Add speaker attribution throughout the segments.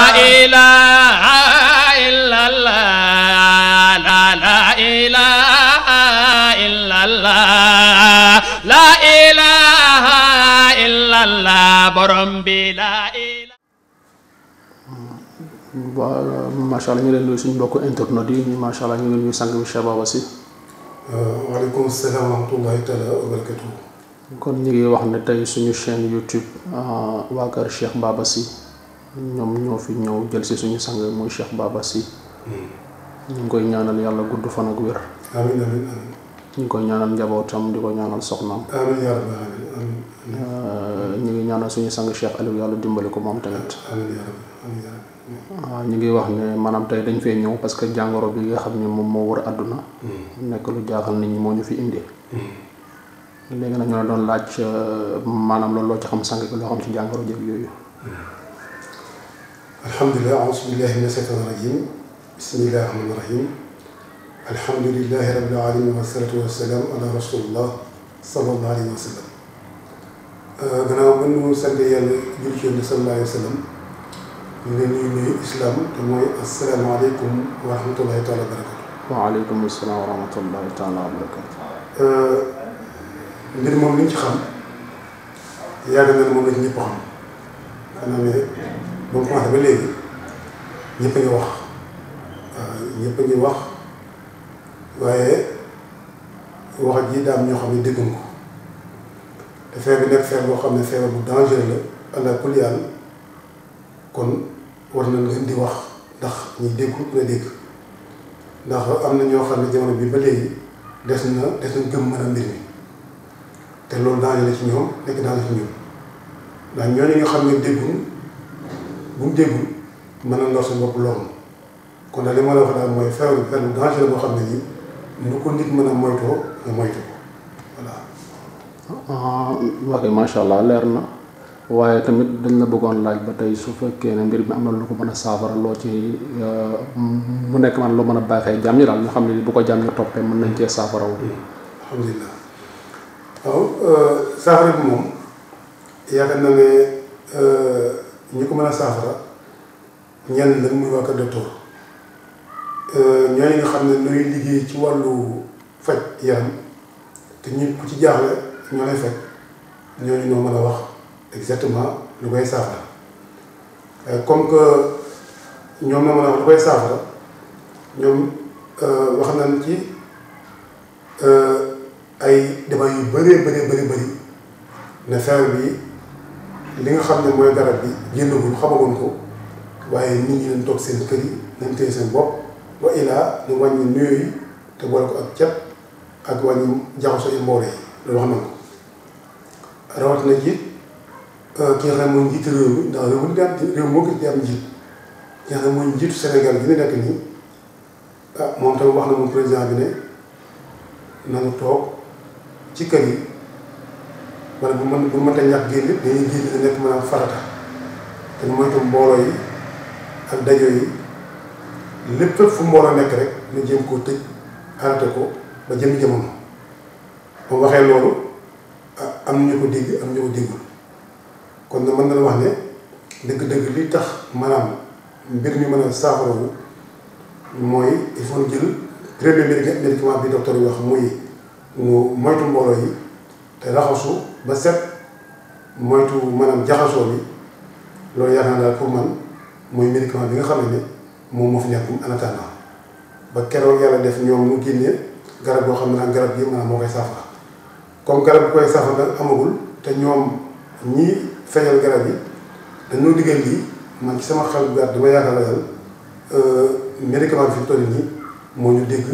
Speaker 1: ilaha illallah la ilaha illallah la ilaha illallah borom bi la ilaha.
Speaker 2: waaw macha allah ñu leen nuyu suñu mbokku internet yi macha allah ñu ngi nuyu sang bi Cheikh Baba Sy.
Speaker 3: waaleykum salaam wa rahmatullahi taala wa barakatuh.
Speaker 2: kon ñu ngi wax ne tey suñu chaîne YouTube waa kër Cheikh Baba Sy ñoom ñoo fi ñëw jël si suñu sang muy Cheikh Baba Sy. ñu ngi koy ñaanal yàlla gudd fan ak wér.
Speaker 3: amiin amiin amiin.
Speaker 2: ñu ngi koy ñaanal njabootam di ko ñaanal soxnaam.
Speaker 3: amiin yaa rabbi amiin.
Speaker 2: ñu ngi ñaanal suñu sang Cheikh Aliou yàlla dimbali ko moom tamit.
Speaker 3: amiin yaa rabbi amiin yaa rabbi.
Speaker 2: ñu ngi wax ne maanaam tey dañ fee ñëw parce que jàngoro bi nga xam ne moom moo wër àdduna. nekk lu jaaxal nit ñi moo ñu fi indi. léegi nag ñu la doon laaj maanaam loolu loo ci xam sang bi loo xam ci jàngoro jëg yooyu.
Speaker 3: alhamdulilah auzu billahi mina shaytaani rajim bismillahi rahmaani rahim alhamdulilahi rabbil alamin wassalatu wassalaam ala rasulillah sallallahu alayhi wa sallam. gannaaw ba nu sant yàlla julli ci Yonent bi sallallahu alayhi wa sallam ñu ngi leen nuyu islam te mooy asalaamaaleykum wa rahmatullahi taala wa barakatu.
Speaker 2: waaleykum salaam wa rahmatullahi taala wa barakatu.
Speaker 3: mbir moom li ñu ci xam yàgg na moom la ci ñëpp xam xanaa ne ba mu commencé ba léegi ñëpp a ngi wax ñëpp a ngi wax waaye wax ji daam ñoo xam ne dégguñ ko te feebar bi nekk feebar boo xam ne feebar bu dangereux la allah kulli yàlla kon war na leen di wax ndax ñi déggul na dégg ndax am na ñoo xam ne jamono bi ba léegi des na gëm mën a mbir mi te loolu danger la ci ñoom nekk danger ci ñoom ndax ñooñu nga xam ne déggul bu mu déggul mën na lor seen bopp loolu kon daal li ma la wax daal mooy feebar bu danger la boo xam ne nii nu ko nit mën a moytoo nga moytu ko voilà.
Speaker 2: ok macha allah leer na waaye tamit dañ la bëggoon laaj ba tey su fekkee ne mbir mi am na lu ko mën a saafara loo ci mu nekk man lu mën a baaxee jàmm ñi daal nga xam ne bu ko jàmm ñi toppee mën nañ cee saafara wu.
Speaker 3: alhamdulilah waaw saafara bi moom yaakaar na ne ñi ko mën a saafara ñenn lañ muy waa kër docteur ñooñu nga xam ne ñooy liggéey ci wàllu faj yaram te ñu ku ci jaaxle ñoo lay faj ñooñu ñoo mën a wax exactement lu koy saafara comme que ñoom ñoo mën a wax lu koy saafara ñoom wax nañ ci ay débat yu bëri ne feebar bi li nga xam ne mooy garab bi génnagul xamagoon ko waaye nit ñi leen toog seen kër yi nañ téye seen bopp wa ilaa ñu wàññi nuyo yi te boole ko ak cat ak wàññi jaxasoo yi mboole yi loolu wax nañ ko rawatina ji ki nga xam ne mooy njiitu réew mi ndax réew moo gis di am njiit ki nga xam ne mooy njiitu Sénégal bi ñu nekk nii moom tamit wax na moom président bi ne nañu toog ci kër yi wala bu mënta ñàkk génn it dañuy génn di nekk maanaam farata te moytu mbooloo yi ak dajo yi lépp fu mbooloo nekk rek ñu jéem koo tëj arrêté ko ba jëm jamono ba waxee loolu am na ñu ko dégg am ñu ko déggul kon na mën na la wax ne dëgg-dëgg li tax maanaam mbir mi mën a saafarawu mooy il faut jël premier médicament bi docteur yi wax muy mu moytu mbooloo yi te raxasu ba set moytu maanaam jaxasoo bi loolu yaakaar naa daal pour man mooy médicament bi nga xam ne moom moo fi nekk en attendant ba keroog yàlla def ñoom mu génnee garab boo xam ne nag garab gi maanaam moo koy saafara comme garab bu koy saafara nag amagul te ñoom ñi feeñal garab yi dañoo digal lii man ci sama xel bu gàtt dama yaakaar la daal médicament bi fi mu toll nii moo ñu dégg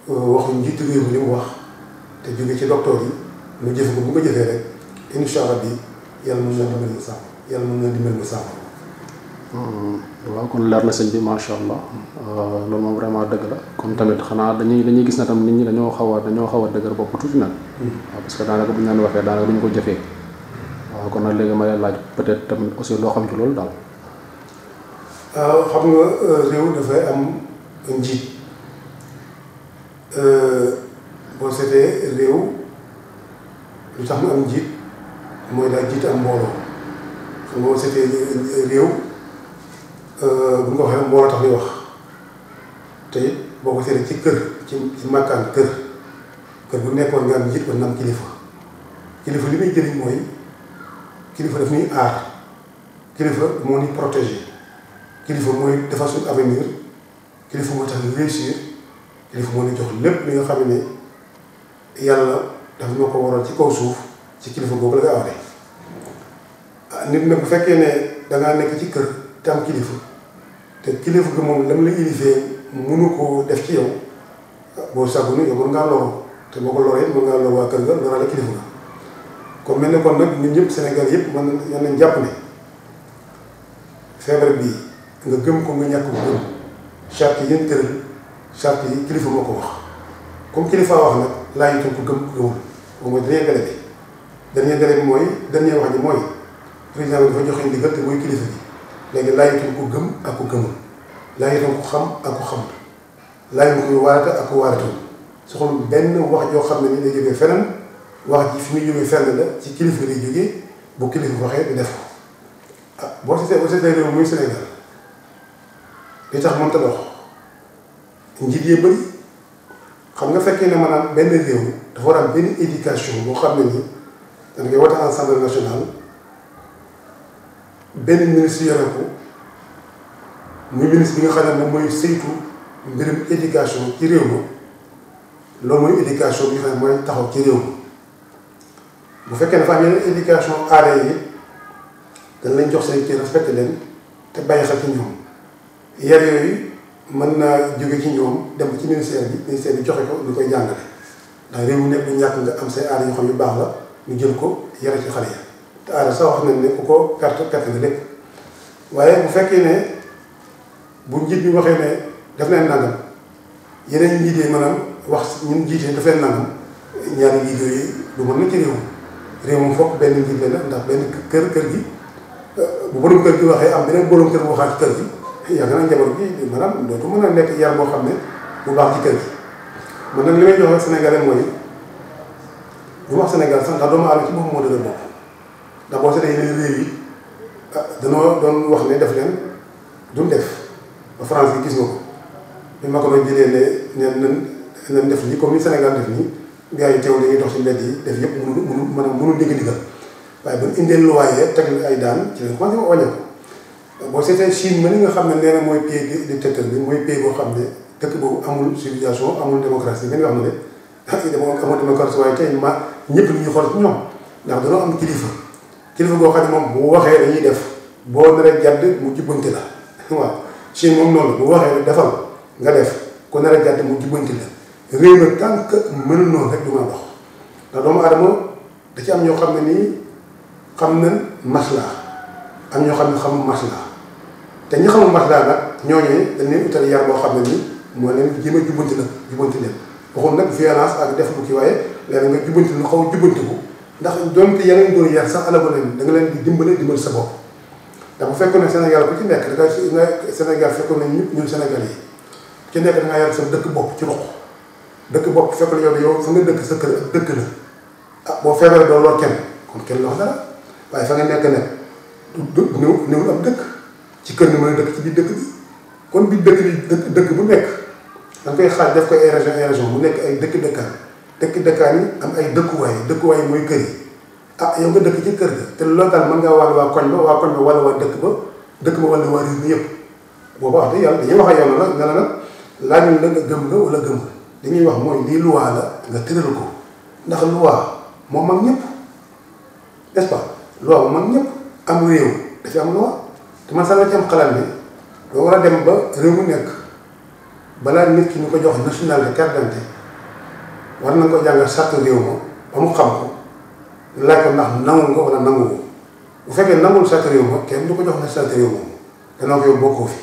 Speaker 3: waxu njiitu réew mi li mu wax te jóge ci docteur yi mu jëfe ko bu ko jëfee rek incha allah bi yàlla mën na dimbali mu saafara yàlla mën na dimbali mu saafara.
Speaker 2: waaw kon leer na sëñ bi macha allah loolu moom vraiment dëgg la comme tamit xanaa dañuy gis na tam nit ñi dañoo xaw a dëgër bopp tuuti nag. waaw parce que daanaka bu ñu leen waxee daanaka duñu ko jëfee. waaw kon nag léegi ma lay laaj peut-être tamit aussi loo xam ci loolu daal.
Speaker 3: xam nga réew dafay am njiit boo seetee réew lu tax mu am njiit mooy daa jiite am mbooloo xam nga boo seetee réew bu ñu ko waxee moo la tax di wax te it boo ko seetee ci kër ci màkkaan kër bu nekkoon nga am njiit wala am kilifa li muy jëriñ mooy kilifa daf ñuy aar kilifa moo ñuy protéger kilifa mooy defar suñu avenir kilifa moo tax ñu réussir kilifa moo ñu jox lépp li nga xam ne yàlla dafa ñoo ko waral ci kaw suuf ci kilifa boobu la nga awre nit nag bu fekkee ne dangaa nekk ci kër te am kilifa te kilifa gi moom lam la ilifee mënu ko def ci yow boo sàggunu yow mën ngaa loru te boo ko loree mën ngaa lor waa kër ga loraale kilifa ga comme mel ne kon nag ñun ñëpp Sénégal yëpp mën nañ jàpp ne feebar bii nga gëm ko nga ñàkk ko gëm charte yi yéen tëral charte yi kilifa moo ko wax comme kilifa wax nag laa yitam ko gëm gëmul moom mooy dernier délai bi mooy dernier wax ji mooy président bi dafa joxe ndigal te mooy kilifa bi léegi laa yitam ko gëm ak ko gëmul laa yitam ko xam ak ko xamul laa yitam ko waarata ak ko waaratul soxla benn wax joo xam ne ni day jógee feneen wax ji fi muy jógee fenn la ci kilifa lay jógee bu kilifa waxee di def ko ah boo seetee réew muy Sénégal li tax mënta dox njiit yee bëri xam nga fekkee ne maanaam benn réew dafa war a am benn éducation boo xam ne ni dañ koy woote Assemblée nationale benn ministre yore ko muy ministre bi nga xam ne moom mooy saytu mbirum éducation ci réew ma loolu mooy éducation bi nga xam ne mooy taxaw ci réew ma bu fekkee dafa am yeneen éducation aada yi dañ lañ jox seen kii respecté leen te bàyyi xel ci ñoom yar yooyu mën naa jóge ci ñoom dem ci ministère bi joxe ko ñu koy jàngale ndax réew mu nekk lu ñàkk nga am say aada yoo xam yu baax la ñu jël ko yare ci xale ya te aada sax wax nañ ne ku ko perte nga lépp waaye bu fekkee ne bu njiit bi waxee ne daf leen nangam yeneen njiit yi maanaam wax ñun jiitee daf leen nangam ñaari njiit yooyu du mën na ci réew moom fokk benn njiit la ndax benn kër gi bu borom kër gi waxee am beneen borom kër bu waxaat ci kër gi yaa nga naa njaboot gi maanaam dootu mën a nekk yar boo xam ne bu baax ci kër gi man nag li may joxe Sénégalais mooy bu wax Sénégal sax ndax doomu aadama ci boppam moo dëgër bopp ndax boo seetee yeneen réew yi danoo doon wax ne def leen duñ def ba France gi gis nga ko bi ma ko doon jëlee ne nañ def nii comme ni Sénégal def nii gars yi teew dañuy dox ci mbedd yi def yëpp mënu dégg ndigal waaye ba indee luwaaye teg ay daan ci lañ commencé wàññi ko boo seetee Chine ma ni nga xam ne nee na mooy pays dictateur bi mooy pays boo xam ne dëkk boobu amul civilisation amul démocratie ngeen wax na ne amul démocratie waaye tey ñëpp li ñuy xool ci ñoom ndax dañoo am kilifa goo xam ne moom bu waxee dañuy def boo naree jàdd mu jubbanti la waaw Chine moom noonu bu waxee defal nga def ku naree jàdd mu jubbanti la réew na tant que mënul noonu rek du mën a dox ndax doomu aadama da ci am ñoo xam ne nii xam na maslaa am ñoo xam ne xamul maslaa te ñi xamul maslaa nag ñooñu dañ leen utal yar boo xam ne nii moo leen jéem a jubbanti leen waxul nag violence ak def bu kii waaye léegi nga jubbanti lu xaw a jubbantiku ndax doonte yeneen doon yar sax alago leen da nga leen di dimbali sa bopp ndax bu fekkoon ne Sénégal ku ci nekk da nga Sénégal fekkoon ne ñun Sénégal yi ci nekk da ngaa yar sa dëkk bopp ci ruq dëkk bopp fekkoon yow fa nga dëkk sa kër ak dëkk la ah boo feebaree doo lor kenn kon kenn wax dara waaye fa nga nekk néewul ab dëkk ci kër ni mën a dëkk ci biir dëkk bi kon biir dëkk bu nekk da nga koy xaaj def ko ay région mu nekk ay dëkk-dëkkaan yi am ay dëkkuwaay yi mooy kër yi ah yow nga dëkk ci kër ga te loolu daal mën ngaa wàll waa koñ ba wala waa dëkk ba wala waa réew mi yëpp booba wax dëgg yàlla dañuy wax ak yow nag nga ne nag laajul la nga gëm nga wala gëm li ñuy wax mooy lii loi la nga tëral ko ndax loi moo mag ñëpp n'est-ce pas loi moo mag ñëpp am réew dafa am loi te man sax la ci am xalaat ne doo war a dem ba réew mu nekk balaa nit ki ñu ko jox nationalité carte d'identité war na ko jàngal charte réew ma ba mu xam ko laaj ko ndax nangu nga wala nangu ko bu fekkee nangul charte réew ma kenn du ko jox nationalité réew moom danaa ko yow bokkoo fi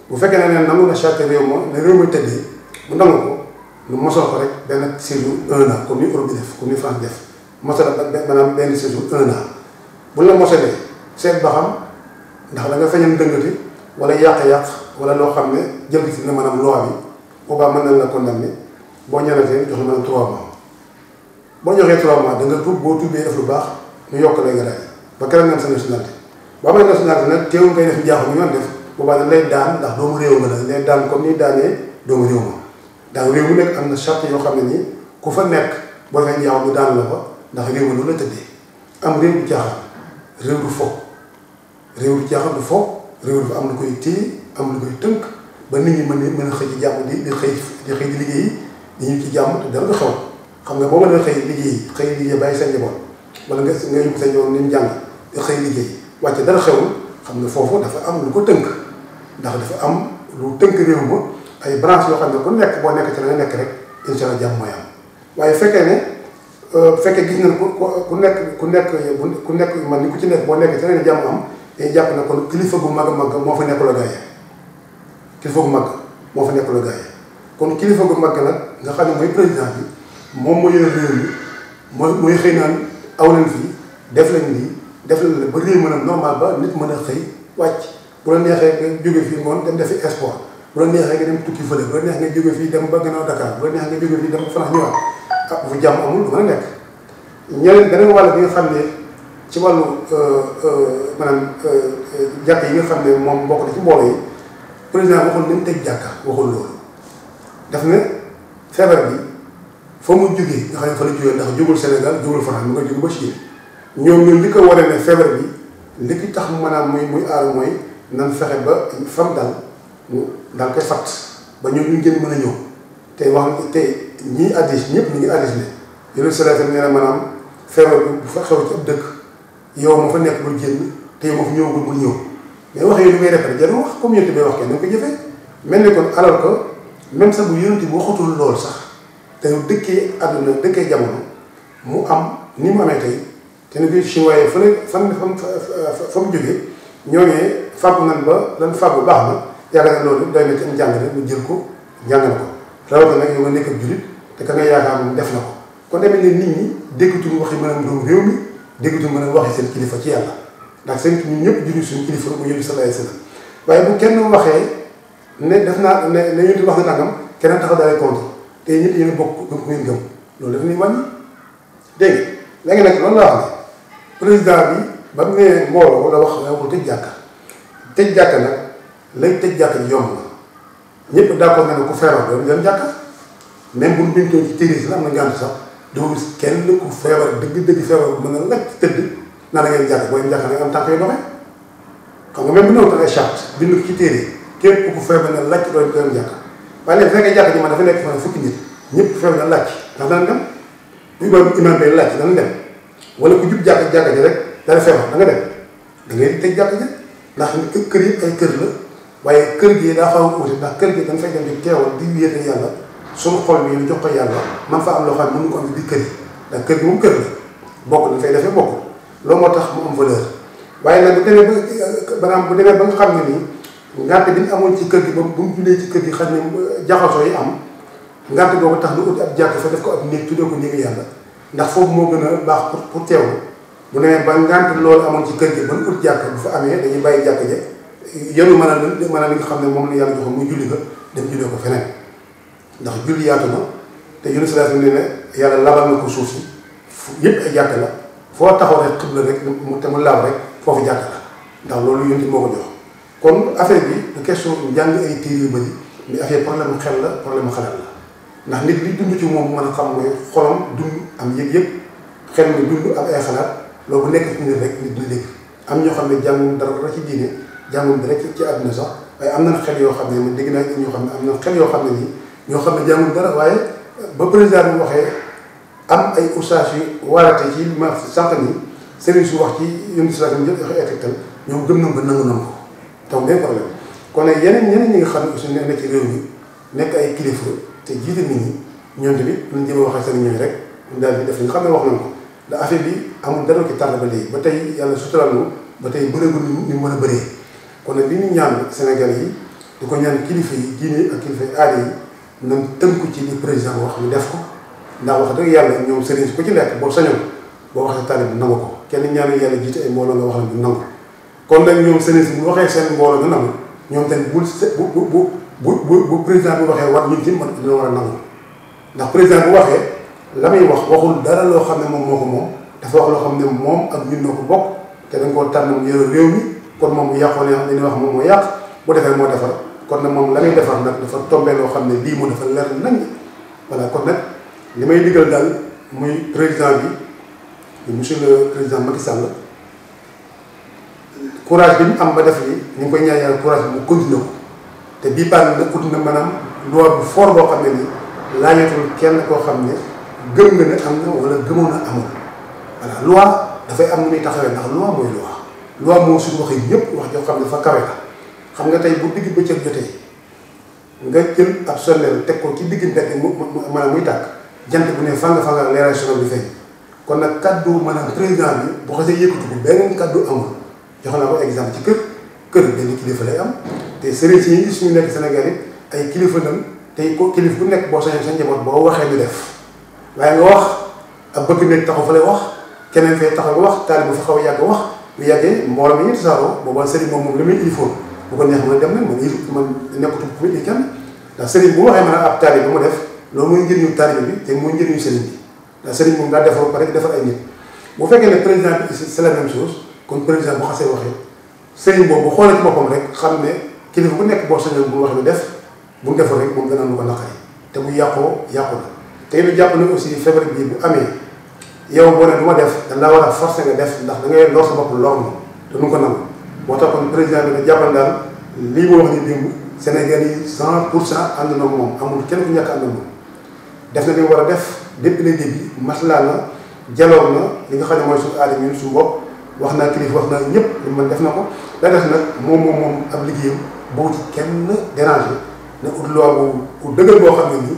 Speaker 3: bu fekkee ne nangu na charte réew ma ne réew mi tëddee mu nangu ko lu mosal ko rek benn séjour 1 an comme ni Europe bi def comme ni France def mosal maanaam benn séjour 1 an bu la mosalee seet ba xam ndax da nga feeñal dëngati wala yàq-yàq wala loo xam ne jël ci na maanaam loi bi boobaa mën nañ la condamné boo ñaanatee jox la maanaam 3 mois boo joxee 3 mois da nga tuub boo tuubee def lu baax ñu yokk lay nga daal ba keroog nga am sa nationalité boo amee nationalité nag teewul ngay def njaaxum ñu def boobaa dañ lay daan ndax doomu réew nga la dañ lay daan comme ni daanee doomu réew ma ndax réew mu nekk am na charte yoo xam ne nii ku fa nekk boo fay ñaaw bu daan la fa ndax réew ma loolu la tëddee am réew du caaxaan réew du fo réew du caaxaan du fo réew dafa am lu koy téye am lu koy tënk ba nit ñi mën a xëy ci jàmm di xëy di liggéey di ñu ci jàmm te dara du xew xam nga boo mën a xëy liggéey bàyyi sa njaboot wala nga yóbbu sa njaboot ni mu jàng nga xëy liggéey wàcce dara xewul xam nga foofu dafa am lu ko tënk ndax dafa am lu tënk réew ma ay branche yoo xam ne ku nekk boo nekk ci la nga nekk rek incha allah jàmm mooy am waaye fekkee ne fekkee gis nañ ku nekk man ni ku ci nekk boo nekk ci la nga jàmm am day jàpp ne kon kilifa gu mag a mag moo fa nekk la gaayee kilifa gu mag moo fa nekk la gaayee kon kilifa gu mag nag nga xam ne mooy président bi moom moo yore réew mi mooy xëy naan aw leen fii def leen lii def leen la ba réew mën a normal ba nit mën a xëy wàcc bu la neexee nga jóge fii ngoon dem defi sport bu la neexee nga dem tukki fële bu la neexee nga jóge fii dem ba gannaaw Dakar bu la neexee nga jóge fii dem ba Fanax ñëwaat ah bu fa jàmm amul du mën a nekk ñeneen beneen wàll bi nga xam ne ci wàllu maanaam jàkk yi nga xam ne moom bokk na ci mbooloo yi président waxul nañ tëj jàkka waxul loolu daf ne feebar bi fa mu jógee nga xam ne fa la jógee ndax jógul Sénégal jógul France mu nga jóge ba Chine ñoom ñoo li ko wane ne feebar bi li ki tax maanaam muy aar mooy nan fexe ba fam dal mu daal koy fatt ba ñoom ñu gën mën a ñëw te wax te ñii addis ñëpp ñu ngi addis ne yéen salaat nee na maanaam feebar bi bu fa xew ci ab dëkk yow ma fa nekk bul génn te yow ma fa ñëwagul bul ñëw mais wax yooyu li ngay répété jarul wax comme yonent bi wax kenn nañ ko jëfee mel ni kon alors que même sax bu yonent bi waxatul lool sax te dëkkee àdduna dëkkee jamono mu am ni mu amee tey te ne bii chinois yi fa mu jógee ñooñee fàggu nan ba lan fàggu baax na yaakaar na loolu doy na ci am jàngale mu jël ko jàngal ko rawatina nag yow nga nekk ab jullit te ka nga yaakaar moom def na ko kon demee ne nit ñi déggatuñu waxi mën a doom réew mi déggatuñu mën a waxi seen kilifa ci yàlla ndax seen ñun ñëpp jullit suñu kilifa mu yónni sallallahu alayhi wasallam waaye bu kenn waxee ne def naa ne yónni wax na nangam keneen taxaw daal contre te ñëpp yéen a bokk gëm ko ngeen gëm loolu dafa ñuy wàññi dégg nga léegi nag loolu laa wax ne président bi ba mu nee mbooloo la wax waxul tëj jàkka nag lay tëj jàkka ji yomb na ñëpp d'accord na ne ku feebar doon dem jàkka même bu ñu bindoon ci téere si la am na ngànt sax doo gis kenn ku feebar dëgg feebar bu mën a lacc tëdd naa da ngeen jàkka booy dem jàkka nag am tànk yu doxee xam nga même bu néew ay charte bind ko ci téere képp ku feebar na lacc doo dem jàkka waaye léegi fekkee jàkka ji man dafa nekk fa fukki nit ñëpp feebar na lacc ndax dana dem bu ba imam bay lacc dana dem wala ku jub jàkka ji rek dana feebar da nga dem da ngay tëj jàkka ji ndax kër yi ay kër la waaye kër gi daa xaw a uute ndax kër gi dañ fay dem di teewal di wéete yàlla suñu xol bi ñu jox ko yàlla man fa am loo xam ne mënu ko am di kër yi ndax kër gi moom kër la bokk dañ fay defee bokk loolu moo tax mu am valeur waaye nag bu demee ba nga xam ne nii ngànt bi ñu amoon ci kër gi ba bu mu julee ci kër gi xam ne jaxasoo yi am ngànt boobu tax lu uti ab jàkk fa def ko ab néeg tuddee ko néegu yàlla ndax foofu moo gën a baax pour teewlu bu demee ba ngànt loolu amoon ci kër gi ba nu ut jàkk bu fa amee dañuy bàyyi jàkk ja yenu mën a li nga xam ne moom la yàlla joxoon muy julli nga dem jullee ko feneen ndax julli yaatu na te yéen salaat ne ne yàlla labal na ko suuf si yëpp ay jàkk la foo taxaw rek xibla rek te mu laab rek foofu jàkk la ndax loolu yonti moo ko jox kon affaire bi du question njàng ay téere yu bëri mais affaire problème xel la problème xalaat la ndax nit li dund ci moom mën a xam mooy xolam dund am yëg-yëg xel mi dund am ay xalaat loolu bu nekk ci nit rek nit dina dégg am ñoo xam ne jàngum dara ci diine jàngum dara ci àdduna sax waaye am na xel yoo xam ne man dégg naa ñoo xam ne am na xel yoo xam ne nii ñoo xam ne jàngum dara waaye ba président bi waxee am ay ustaas yu waarate ci li ma sànq nii sëriñ su wax ci yenn situation bi jël ay tegtal ñoom gëm nañ ko nangu nañ ko taw benn problème kon nag ñeneen ñi nga xam ne aussi nekk ci réew mi nekk ay kilifa te jiite nit ñi ñoom tamit nañ jëm a waxee seen ñooy rek ñu daal di def li nga xam ne wax nañ ko ndax affaire bi amul dara ci tànn ba léegi ba tey yàlla suturaal ñu ba tey bëreegul ni mu mën a bëree kon nag li ñu ñaan Sénégal yi di ko ñaan kilifa yi diine ak kilifa yi aada yi nañ tënku ci li président wax ñu def ko ndax wax dëgg yàlla ñoom sëriñ si ko ci nekk boo sañoon boo waxee taalib bi nangu ko kenn ñaanu yàlla jiite ay mbooloo nga wax la ñu nangu kon nag ñoom sëriñ si bu waxee seen mbooloo nga nangu ñoom tamit bu président bi waxee war ñun ci man dina war a nangu ndax président bu waxee la muy waxul dara loo xam ne moom moo ko moom dafa wax loo xam ne moom ak ñun noo ko bokk te dañ koo tànn mu yore réew mi kon moom bu yàqoo ne li ñuy wax moom moo yàq bu defee moo defar kon nag moom la muy defar nag dafa tombé loo xam ne lii mu dafa leer nañ voilà kon nag li may digal daal muy président bi monsieur le président Macky Sall courage bi mu am ba def li ñu ngi koy ñaan yàlla courage bi mu continué ko te bii baax na ut na maanaam loi bu fort boo xam ne nii laajatul kenn koo xam ne gëm nga ne am na wala gëmoon na amul voilà loi dafay am nu muy taxawee ndax loi mooy loi moo suñu waxee ñëpp wax joo xam ne fa kawe la xam nga tey bu digg bëccëg jotee nga jël ab sondeel teg ko ci digg mbedd maanaam muy tàkk jant bu ne fanga leeral sonal bi feeñ kon nag kaddu maanaam président bi bu xasee yëkkatu ko beneen kaddu amul jox naa ko exemple ci kër benn kilifa lay am te sëriñ si yi suñu nekk Sénégal yi ay kilifa lan tey ko kilifa bu nekk boo sañoon sa njaboot boo waxee ñu def waaye nga wax ak bëgg nekk taxaw fa lay wax keneen fee taxaw nga wax taalibu fa xaw a yàgg wax bu yàggee mbooloo mi ñu tasaaroo booba sëriñ moom li muy ilifoon bu ko neex mën a dem nag man nekkatu ku i kenn ndax sëriñ bu waxee mën a ab taalibe mu def loolu mooy njëriñu taalibe bi te mooy njëriñu sëriñ bi ndax sëriñ moom daa defar ba rek defar ay nit bu fekkee ne président bi c'est la même chose kon président bu xasee waxee sëriñ boobu bu xoolee ci boppam rek xam ne kilifa bu nekk boo sañoon bu wax ñu def bu ñu defal rek moom dana lu ko naqari te bu yàqoo yàqu na te ñu jàpp ne aussi feebar bi bu amee yow boo ne du ma def dañ laa war a forcer nga def ndax da ngay lor sa bopp lor na te nu ko nangu moo tax kon président bi ne jàppal daal lii moo wax ni démb Sénégal yi 100% ànd na moom amul kenn ku ñàkk ànd na moom def na li war a def depuis le début maslaa na jaloog na li nga xam ne mooy suñu aada ñun suñu bopp wax naa kilifa wax naa ñëpp li man def na ko la def nag moom ab liggéeyam boo ci kenn déranger ne ut loi bu dëgër boo xam ne nii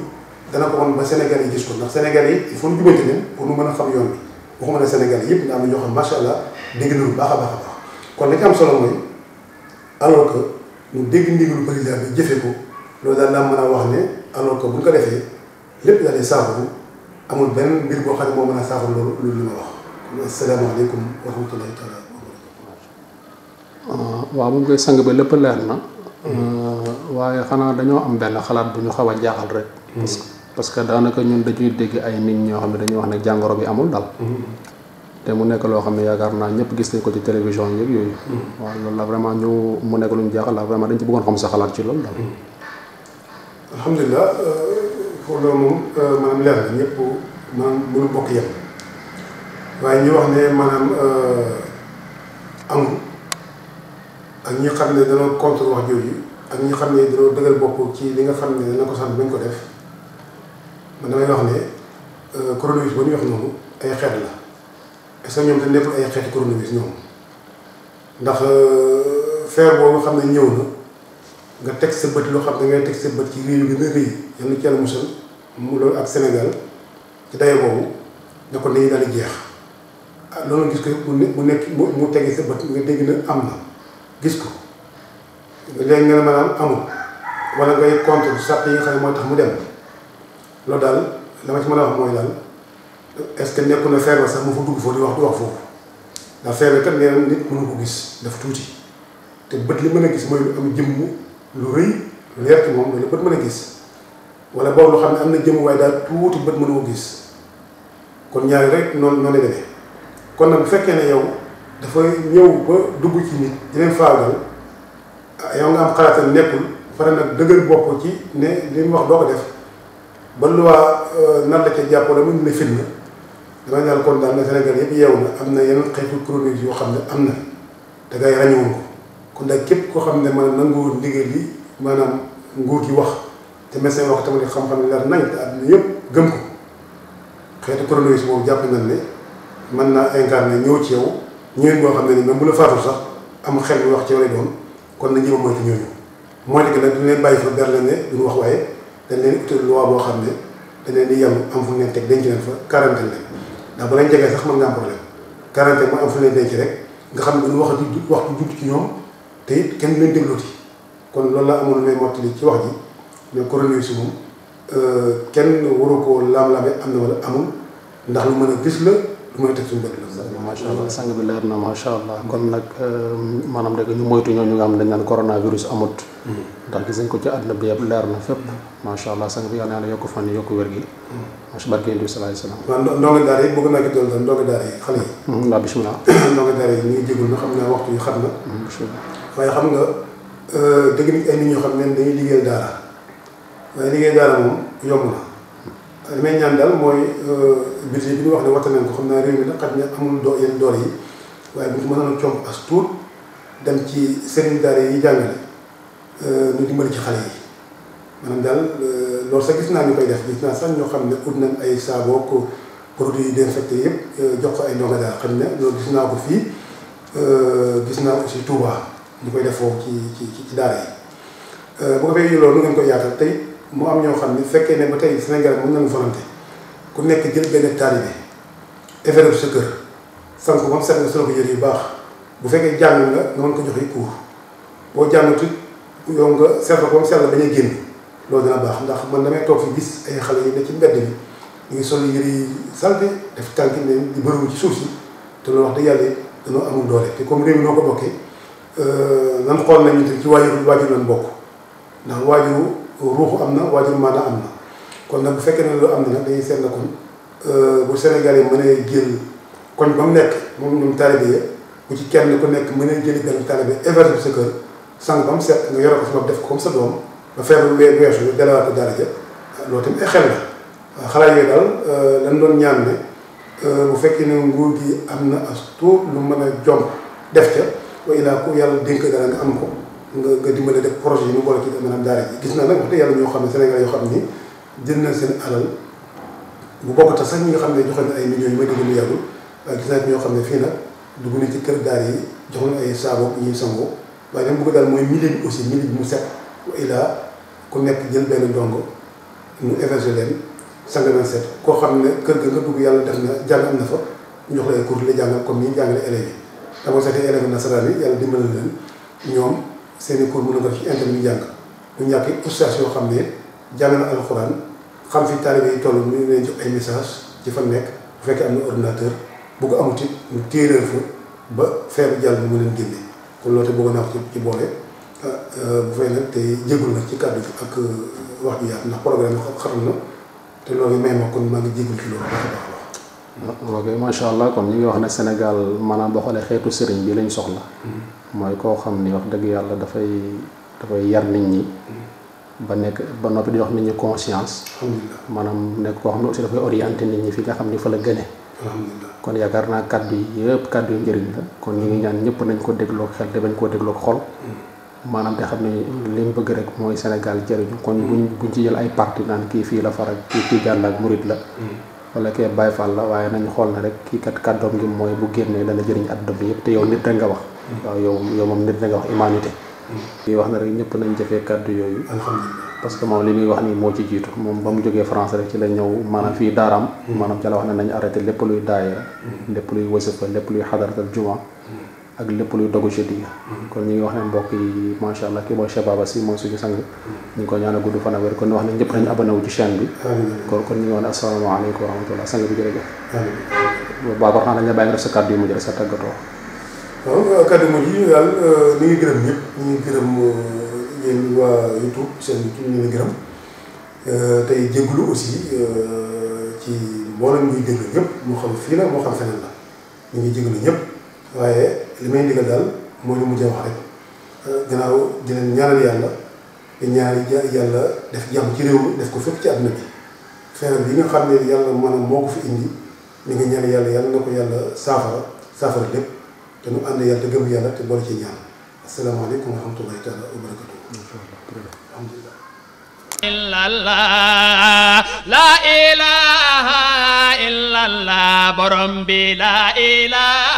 Speaker 3: dana ko woon ba Sénégal yi gis ko ndax Sénégal yi il faut ñu jubante leen pour nu mën a xam yoon bi waxuma ne Sénégal yëpp nga am na ñoo xam macha allah dégg na lu baax a baax a baax kon li ci am solo mooy alors que ñu dégg ndigalu président bi jëfee ko loolu daal naa mën a wax ne alors que bu ñu ko defee lépp daal di saafaru amul benn mbir boo xam ne moo mën a saafara loolu li ma wax kon asalaamaaleykum wa rahmatulahi taala wa barakatuh.
Speaker 2: waaw moom koy sang ba lépp leer na waaye xanaa dañoo am benn xalaat bu ñu xaw a jaaxal rek. parce que daanaka ñun dañuy dégg ay nit ñoo xam ne dañuy wax ne jàngoro bi amul daal. te mu nekk loo xam ne yaakaar naa ñëpp gis nañ ko ci télévision yeeg yooyu. waaw loolu la vraiment ñu mu nekk lu ñu jaaxal la vraiment dañ ci bëggoon xam sa xalaat ci loolu daal.
Speaker 3: alhamdulilah foofu loolu moom maanaam leer na ñëpp maanaam mënu bokk yem waaye ñu wax ne maanaam amul ak ñi xam ne dañoo contre wax jooju ak ñi xam ne dañoo dëggal bopp ci li nga xam ne dana ko sant bañ ko def man damay wax ne coronavirus ba ñu wax noonu ay xeet la est-ce que ñoom te nekkul ay xeeti coronavirus ñoom ndax feebar boobu xam ne ñëw na nga teg sa bët loo xam ne ngay teg sa bët ci réew yi gën a rëy yal na ci yàlla musal mu loolu ak Sénégal ci dayo boobu ne ko dañuy daal di jeex ah loolu gis ko mu tegee sa bët nga dégg na am na gis ko léegi nga ne maanaam amul wala ngay contre sàrt yi nga xam ne mooy tax mu dem loolu daal la ma ci mën a wax mooy daal est-ce que nekku na feebar sax mu fa dugg foofu di wax foofu ndax feebar kat nee na nit mënu ko gis dafa tuuti te bët li mën a gis mooy lu am jëmm lu rëy lu leer ci moom loolu bët mën a gis wala boobu loo xam ne am na jëmm waaye daal tuuti bët mënu ko gis kon ñaari rek noonu lay demee kon nag bu fekkee ne yow dafa ñëw ba dugg ci nit di leen faagal yow nga am xalaatal nekkul pare nag dëgër bopp ci ne li mu wax doo ko def ba lu waa nar la ca jàpp wala mën na fitna dama ñaan kon daal na Sénégal yëpp yeewu na am na yeneen xeetu chronique yoo xam ne am na te gars yi ràññewuñ ko kon daal képp koo xam ne maanaam nanguwul ndigal li maanaam nguur gi wax te médecin wax tamit xam-xam ne leer nañ te àdduna yëpp gëm ko xeetu coronavirus boobu jàpp nañ ne mën naa incarné ñëw ci yow ñëwén boo xam ne ni même bu la faatul sax am xel bi wax ci yow lay doon kon na jéem a moytu ñooñu moytu gi nag du leen bàyyi fa ber leen ne duñu wax waaye dañ leen utal loi boo xam ne dañ leen di yem am fu ñu leen teg denc leen fa quarantaine leen ndax ba lañ jegee sax mën nga am problème quarantaine ma am fu leen denc rek nga xam ne duñu waxtu jubtu ci ñoom te it kenn du leen déglooti kon loolu la amoon may mottali ci wax ji mais coronavirus moom kenn waru koo laam-laame am na wala amul ndax lu mën a gis la lu mën a teg suñu bët la.
Speaker 2: macha allah sang bi leer na macha allah kon nag maanaam rek ñu moytu ñooñu nga xam dañ naan coronavirus amut. ndax gis nañ ko ci àdduna bi yëpp leer na fépp. macha allah sang bi yàlla na yokk fan yi yokk wér gi. macha barke Yonent bi salaay salaam.
Speaker 3: waaw ndongo daara yi bëgg naa ci doon daal ndongo daara yi xale yi.
Speaker 2: waaw bisimilah.
Speaker 3: ndongo daara yi ñu ngi jégul na xam naa waxtu yi xat na.
Speaker 2: bisimilah.
Speaker 3: waaye xam nga dëgg nit ay nit ñoo xam ne dañuy liggéeyal daara waaye liggéey daara moom yomb na li may ñaan daal mooy budget bi ñu wax ne waxtaan nañ ko xam naa réew mi nag xaj na amul yenn doole yi waaye bu ñu mënoon a comp as tuut dem ci sëriñ daara yi jàngale ñu dimbali ci xale yi maanaam daal loolu sax gis naa ñu koy def gis naa sax ñoo xam ne ut nañ ay saaboo ko produits yi désinfecté yëpp jox ko ay ndongo daara xam ne loolu gis naa ko fii gis naa aussi Touba ñu koy def foofu ci daara yi bu ko defee loolu nu ngeen koy yaatal tey mu am ñoo xam ne fekkee ne ba tey Sénégal mën nañu volonté ku nekk jël benn taalibe événement sa kër sànq moom set nga solo ko yëre yu baax bu fekkee jàng nga mën ko joxe cours boo jàngatu yow nga seetlu ko seetlu bañ a génn loolu dina baax ndax man damay toog fi gis ay xale yi ne ci mbedd bi ñu ngi sol yëre yi salte def tànki ne di bëriwu ci suuf si te loolu wax dëgg yàlla dañoo amul doole te comme réew mi noo ko bokkee lan xool nañu te ci waajur lan bokk ndax waajuru ruuxu am na waajuru maanaam am na kon nag bu fekkee ne loolu am na nag dañuy seet na kon bu Sénégal yi mënee jël koñ ba mu nekk moom ñoom taalibe yi bu ci kenn ku nekk mënee jëli benn taalibe héberge sa kër sang ba mu set nga yore ko sama def ko comme sa doom ba feebar weesu nga delawaat ko dara ja loolu tamit ay xel la waaw xalaat yooyu daal lañ doon ñaan ne bu fekkee ne nguur gi am na as tuut lu mën a jom def ca wa ilaa ku yàlla dénk dara nga am ko nga dimbale def projet yi mu boole ci maanaam daara ji gis naa nag wax dëgg yàlla ñoo xam ne Sénégal yoo xam ni jël nañ seen alal bu bokkata sax ñi nga xam ne joxe na ay millions yu may dégg lu yàggul waaye gis naa ñoo xam ne fii nag dugg na ci kër daara yi jox na ay saabo ñuy sangoo waaye dama bëgg daal mooy milieu bi aussi milieu bi mu set wa ilaa ku nekk jël benn ndongo ñu héberger leen sang na set koo xam ne kër ga nga dugg yàlla def na jàng am na fa ñu jox la ay cours la jàngal comme ni ñu jàngale élèves yi dama seetee élèves nasaraan yi yàlla dimbali leen ñoom seen i cours mën na ko ci internet ñu jàng ñu ñàkk ustaas yoo xam ne jàng na alxuraan xam fi taalibe yi toll ñu leen jox ay message ci fa nekk bu fekkee am na ordinateur bu ko amut it ñu téeréer fa ba feebu jàll mu leen génne kon loolu te bëgg naa ko ci boole bu fay nag te jégul nag ci kàddu gi ak wax ji yaatu ndax programme xatal na te loolu may ma kon maa ngi jégul ci loolu baax a baax
Speaker 2: ok macha allah kon ñu ngi wax ne Sénégal maanaam boo xoolee xeetu sëriñ bi lañ soxla mooy koo xam ni wax dëgg yàlla dafay yar nit ñi ba nekk ba noppi di wax nit ñi conscience
Speaker 3: alhamdulilah
Speaker 2: maanaam nekk koo xam ne aussi dafay orienté nit ñi fi nga xam ni fa la gëne
Speaker 3: alhamdulilah
Speaker 2: kon yaakaar naa kàddu yi yëpp kàddu yu njëriñ la kon ñu ngi ñaan ñëpp nañ ko dégloo xel te bañ koo dégloo xol maanaam te xam ne li ñu bëgg rek mooy Sénégal jëriñu kon buñ ci jël ay parti naan kii fii la farak kii Tijaan la ak Murit la wala kee Baay Faal la waaye nañ xool na rek kii kat kàddoom gi mooy bu génnee dana jëriñ àdduna bi yëpp te yow nit rek nga wax waaw yow moom nit rek nga wax humanité yi wax na rek ñëpp nañ jëfee kàddu yooyu
Speaker 3: alhamdulilah
Speaker 2: parce que moom li muy wax nii moo ci jiitu moom ba mu jógee France rek ci la ñëw maanaam fii daaraam maanaam ca la wax ne nañ arrêté lépp luy daayira lépp luy wasifa lépp luy xadaratal juma ak lépp luy dogu jeudi kon ñu ngi wax ne mbokk yi macha allah kii mooy Cheikh Baba Sy mooy suñu sang ñu ngi ko ñaan a gudd fan a wér kon ñu wax ne ñëpp nañu abonné wu ci chaîne bi kon ñu ngi wax ne asalaamaaleykum wa rahmatullah sang bi jërëjëf baa ko xam ne dañ la bàyyi nga def sa kàddu yu mujj rek sa tàggatoo
Speaker 3: waaw kàddu mujj yi daal ñu ngi gërëm ñëpp ñu ngi gërëm yéen waa YouTube seen YouTube ñu ngi gërëm tey jégalu aussi ci mboolem ñuy déglu ñëpp moo xam fii la moo xam feneen la ñu ngi jégalu ñëpp waaye li may digal daal moo ñu mujjee wax rek gannaaw di leen ñaanal yàlla di ñaari yàlla def jàmm ci réew mi def ko fépp ci àdduna bi feebar bi nga xam ne yàlla maanaam moo ko fi indi li nga ñaan yàlla na ko yàlla saafara lépp te nu ànd yàlla te gëm yàlla te boole ci ñaan asalaamaaleykum wa rahmatullahi taala wa barakatuh alhamdulilah
Speaker 1: illallah la ilaha illallah borom bi la ilaha